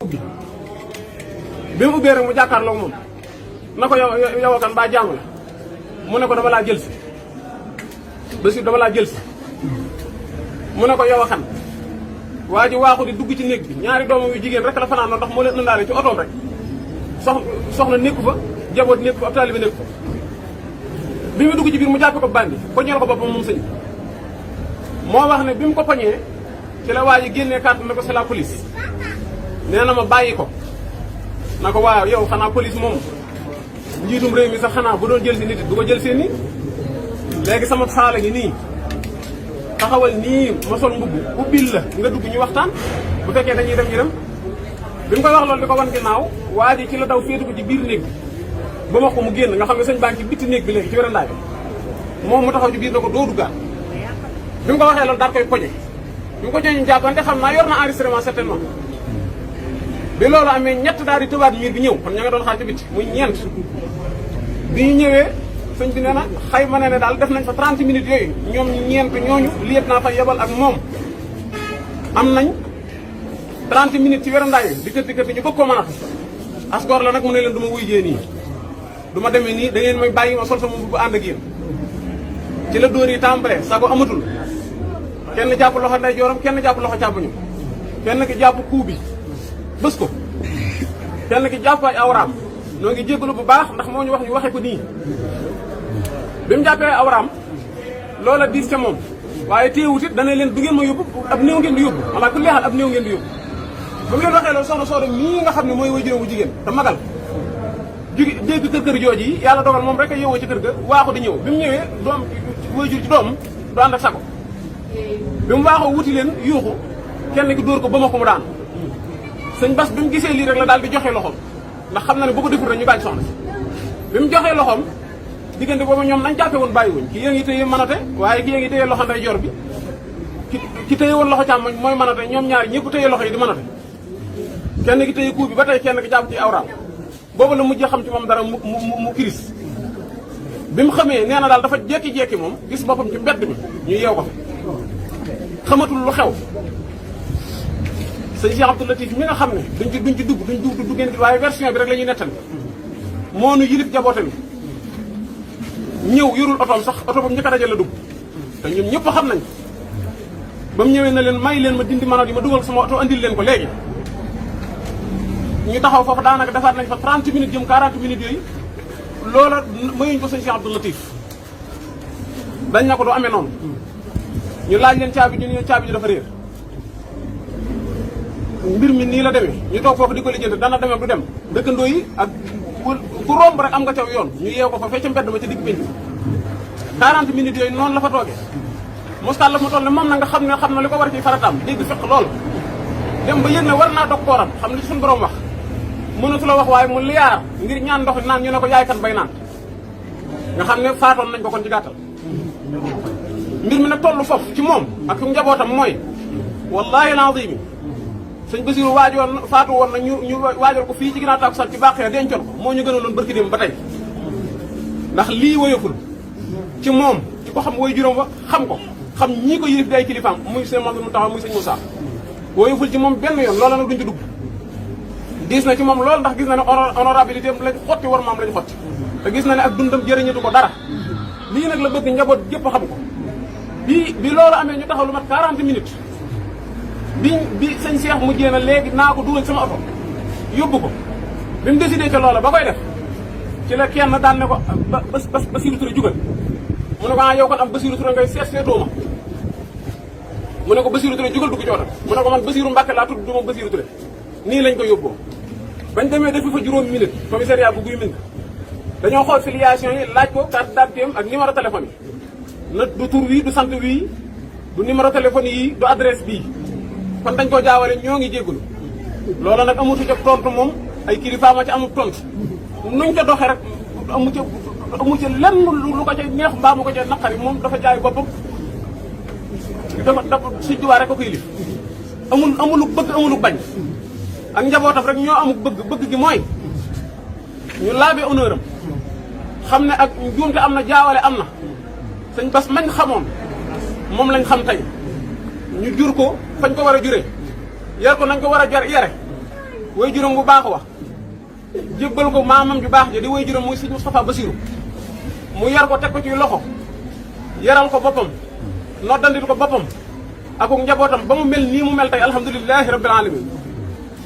ubbi bi mu ubbee rek mu jàkkaarloog moom na ko yow kan ba jàmm la mu ne ko dama laa jël si Basiru dama laa jël si mu ne ko yow kan waa ji waaxu di dugg ci néeg bi ñaari doomam yu jigéen rek la fanaan ndax moo leen ëndaale ci otoom rek soxna nekku fa jaboot nekku fa ab taalibe nekku fa bi mu dugg ci biir mu jàppe ko bandi poñeel ko boppam moom sëñ moo wax ne bi mu ko poñee ci la waa ji génnee carte ne ko c'est la police nee na ma bàyyi ko na ko waaw yow xanaa police moom njiitum réew mi sax xanaa bu doon jël si nit du ko jël see nii léegi sama saala ngi nii taxawal nii ma sol mbubb ubbil la nga dugg ñu waxtaan bu fekkee dañuy dem ñu dem bi mu koy wax loolu di ko wan ginnaaw waa ji ci la daw féetu ko ci biir néeg bi ba ma ko mu génn nga xam ne sëñ baa ngi ci bitti néeg bi léegi ci werandaay bi moom mu taxaw ci biir na ko doo duggaat bi mu ko waxee loolu daal koy poñe bi mu ko joñu jàppante xam naa yor na enregistrement certainement bi loolu amee ñett daal di tëbaat miir bi ñëw kon ña nga doon xaar ci bitti muy ñeent bi ñu ñëwee sëñ bi nee na xayma ne daal def nañ fa 30 minutes yooyu ñoom ñeent ñooñu liet naa fa yebal ak moom am nañ 30 minutes ci werandaay bi di kër ñu bëgg koo mën a asgoor la nag mu ne leen du ma wuy jee nii du ma demee nii da ngeen may bàyyi ma sol sama mbubb ànd ak yéen ci la dóor yi tàmbalee sago amatul kenn jàpp loxo nday jooram kenn jàpp loxo càmmoñam kenn ki jàpp kuu bi bës ko kenn ki jàpp ay awraam noo ngi jéggalu bu baax ndax moo ñu wax ñu waxee ko nii bi mu jàppee awraam loola diis ca moom waaye téewut it dana leen du ngeen ma yóbbu ab néew ngeen di yóbbu walla ku leexal ab néew ngeen di yóbbu ba mu leen waxee loolu soxna Sooda mii nga xam ne mooy waajuram bu jigéen te magal jóge dégg kër jooji yi yàlla dogal moom rek a yowoo ci kër ga waaxu di ñëw bi mu ñëwee doom waajur ci doom du ànd ak sago bi mu waaxoo wuti leen yuuxu kenn ki dóor ko ba ma ko mu daan sëñ Bas bi mu gisee lii rek la daal di joxe loxoom ndax xam na ne bu ko deful rek ñu gaañ soxna si bi mu joxee loxoom diggante boobu ñoom nañ jàppe woon bàyyiwuñ ki yée ngi téye mënate waaye ki yée ngi téye loxo nday jor bi ki téye woon loxo càmmoñ mooy mënate ñoom ñaar ñëpp téye loxo yi di mënate kenn ki téye kuu bi ba tey kenn ki jàpp ci awraam boobu la mujj xam ci moom dara mu kiris bi mu xamee nee na daal dafa jekki-jekki moom gis boppam ci mbedd mi ñu yeew ko fi xamatul lu xew sëñ Cheikh Abdou Latif mi nga xam ne duñ ci dugg duggeen gi waaye version bi rek la ñuy nettali moo nu yilif jaboote mi ñëw yorul otoom sax oto boobu njëkk a daje la dugg te ñun ñëpp xam nañ ba mu ñëwee na leen may leen ma dindi manoot yi ma dugal sama oto andil leen ko léegi ñu taxaw foofu daanaka defaat nañ fa 30 minutes jëm 40 minutes yooyu loola mayuñ ko sëñ Cheikh Abdou Latif dañ na ko doo amee noonu ñu laaj leen caabi ñu ne caabi ji dafa réer mbir mi nii la demee ñu toog foofu di ko lijjanti dana demee du dem dëkkandoo yi ak ku romb rek am nga caw yoon ñu yeew ko fa fee ca mbedd ma ca digg pénc 40 minutes yooyu noonu la fa toogee mostal la mu toll ne moom na nga xam na li ko war ci farataam dégg fekk lool dem ba yëg ne war naa dog kooram xam li ci suñu borom wax mënatu la wax waaye mu liyaar ngir ñaan ndox naan ñu ne ko yaay kan bay naan nga xam ne faatoon nañ ko kon ci gàttal mbir mi nag toll foofu ci moom ak fi njabootam mooy wallahi alazim sëñ Basiru waajoon faatu woon na ñu waajal ko fii ci ginnaaw takkusaan ci bàqee dencoon ko moo ñu gënaloon barki dem ba tey ndax lii woyoful ci moom ci ko xam way juróom wa xam ko xam ñii ko yilif day kilifaam muy sëñ Mamadou Moustapha muy sëñ Moussa woyoful ci moom benn yoon loola nag duñ ci dugg diis na ci moom loolu ndax gis na ne honorabilité am lañ xotti war maam lañ xotti te gis na ne ak dundam jëriñatu ko dara lii nag la bëgg njaboot gépp xam ko bi loolu amee ñu taxaw lu mat 40 minutes bi sëñ Cheikh mujjee na léegi naa ko dugal sama oto yóbbu ko bi mu décidé ca loola ba koy def ci la kenn daan ne ko Bassirou Touré jugal mu ne ko yow kon am Bassirou Touré ngay seetoo ma mu ne ko Bassirou Touré jugal dugg ci oto mu ne ko man Bassirou Mbacke laa tudd du ma Bassirou Touré nii lañ ko yóbboo bañ demee defi fa juróomi minute commissariat bu guy mind dañoo xool filiation yi laaj ko carte d'identité ak numéro téléphone yi na du tur wii du sant wii du numéro téléphone yi du adresse bii kon dañ koo jaawale ñoo ngi jéggulu loola nag amutu ca tontu moom ay kilifa ma ci amul tontu nuñ ca doxee rek amu ca lenn lu ko ca neex mbaa mu ko ca naqari moom dafa jaay boppam dafa Sëñ Tuubaa rek ko koy lif amulu bëgg amulu bañ ak njabootam rek ñoo amul bëgg gi mooy ñu laabe honneur am xam ne ak njuumte am na jaawale am na sëñ Bass mañ xamoon moom lañ xam tey ñu jur ko fañ ko war a juree yar ko nañ ko war a yare way juróom bu baax wax jébbal ko maamam ju baax ja di way juróom muy sëñ Moustapha Bassirou mu yar ko teg ko ci loxo yaral ko boppam noddandil ko boppam ak njabootam ba mu mel nii mu mel tey alhamdulilahi rabbil alamin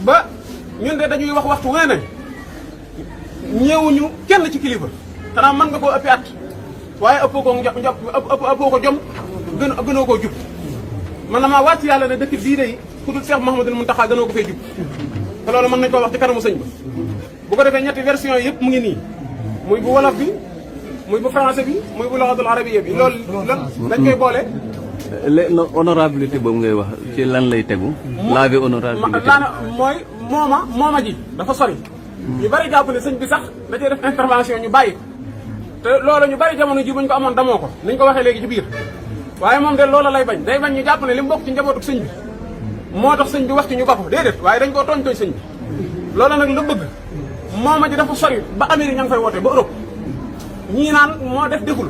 ba ñun de dañuy wax waxtu wu ne ñëwuñu kenn ci kilifa xanaa mën nga koo ëppi at waaye ëppoo ko jom gënoo koo jub man na maa wàcc yàlla ne dëkk bii day ku dul Cheikh Mouhamadoul Mountakha gënoo ko fee jub te loolu mën nañ koo wax ci kanamu sëñ ba bu ko defee ñetti version yi yëpp mu ngi nii muy bu wolof bi muy bu français bi muy bu loxatul arabiyya bi loolu dañ koy boole. honorabilité boobu ngay wax ci lan lay tegu. laabe honorabilité mooy mooma ji dafa sori. ñu bari jàpp ne sëñ bi sax da cee def intervention ñu bàyyi ko te loolu ñu bari jamono ji buñ ko amoon damoo ko niñ ko waxee léegi ci biir waaye moom de loola lay bañ day bañ ñu jàpp ne li mu bokk ci njabootu sëñ bi moo tax sëñ bi wax ci ñu bako déedéet waaye dañ koo tooñ sëñ bi loola nag la bëgg mooma ji dafa sori ba Amérique ña ngi fay woote ba Europe ñii naan moo def deful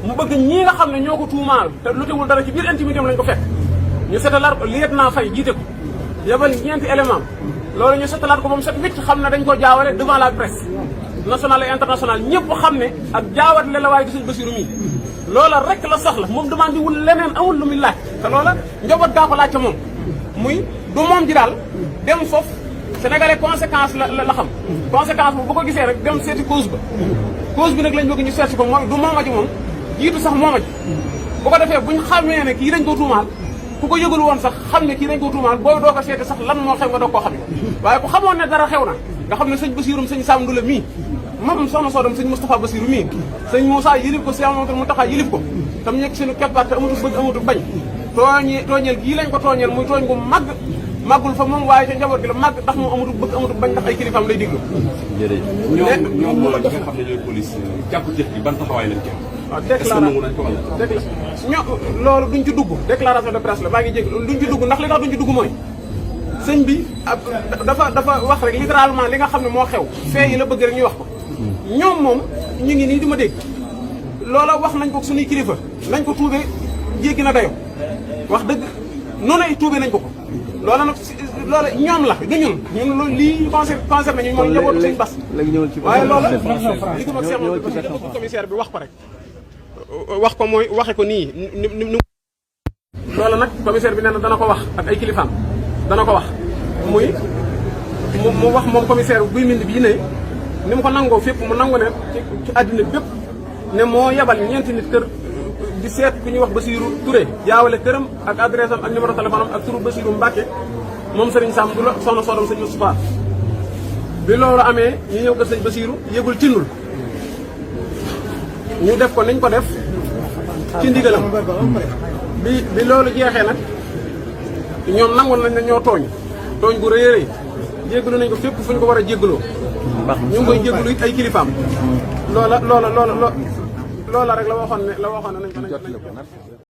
mu bëgg ñii nga xam ne ñoo ko tuumaal te lu teewul dara ci biir intimité am lañ ko fekk ñu setalaat ko liet naa fay jiite ko yabal ñeenti élément loolu ñu setalaat ko ba mu set wicc xam ne dañ ko jaawale devant la presse nationale et internationale ñëpp xam ne ak jaawatle la waaye di sëñ Bassirou mii loola rek la soxla moom demande wul leneen amul lu muy laaj te loola njaboot gaa ko laaj ca moom muy du moom ji daal dem foofu sénégalais conséquence la xam conséquence bu ko gisee rek dem seeti cause bi nag lañ bëgg ñu seeti ko mooy du mooma ji moom jiitu sax mooma ji bu ko defee buñ xamee ne kii dañ ko tuumaal ku ko yëgul woon sax xam ne kii dañ ko tuumaal booy doo ko seeti sax lan moo xew nga doog koo xam waaye ku xamoon ne dara xew na nga xam ne sëñ Bassirou sëñ Sam Ndoulo mii moom soxna Soodam sëñ Moustapha Bassirou mii sëñ Moussa yilif ko Cheikh Mouhamadoul Mountakha yilif ko tam nekk seenu keppaar te amatul bëgg amatul bañ tooñeel gii lañ ko tooñeel muy tooñ gu màggul fa moom waaye ca njaboot gi la màgg ndax moom amatul bëgg amatul bañ ndax ay kilifaam lay diglu ñoom ñi nga xam ne ñooy police jàpp jëf bi ban taxawaay lañ ci am loolu duñ ci dugg déclaration de presse la maa ngi jég duñ ci dugg ndax li tax duñ ci dugg mooy sëñ bi dafa wax rek littéralement li nga xam ne moo xew fee yi la bëgg rek ñuy wax ko ñoom moom ñu ngi nii di ma dégg loola wax nañ ko suñuy kilifa nañ ko tuubee jéggi na dayo wax dëgg noonu ay tuubee nañ ko loola nag loola ñoom la du ñun loolu lii concerné ñu mooy njabootu sëñ Bass waaye loola li ko mag seex commissaire bi wax ko rek wax ko mooy waxe ko nii ni loola nag commissaire bi nee na dana ko wax ak ay kilifaam dana ko wax muy mu wax moom commissaire buy mind bii ne ni mu ko nangoo fépp mu nangu ne ci àddina bépp ne moo yebal ñeenti nit kër di seet ku ñuy wax Bassirou Touré jaawale këram ak adresse am ak numéro téléphone am ak turu Bassirou Mbacke moom Serigne Sam Ndoulo soxna Soodam sëñ Moustapha bi loolu amee ñu ñëw kër sëñ Bassirou yëgul tinnul ñu def ko niñ ko def ci ndigalam bi loolu jeexee nag ñoom nangoon nañ ne ñoo tooñ gu rëy a rëy jéggalu nañ ko fépp fu ñu ko war a jéggaloo ñu ngi koy jéggalu it ay kilifaam loola rek la waxoon ne nañ ko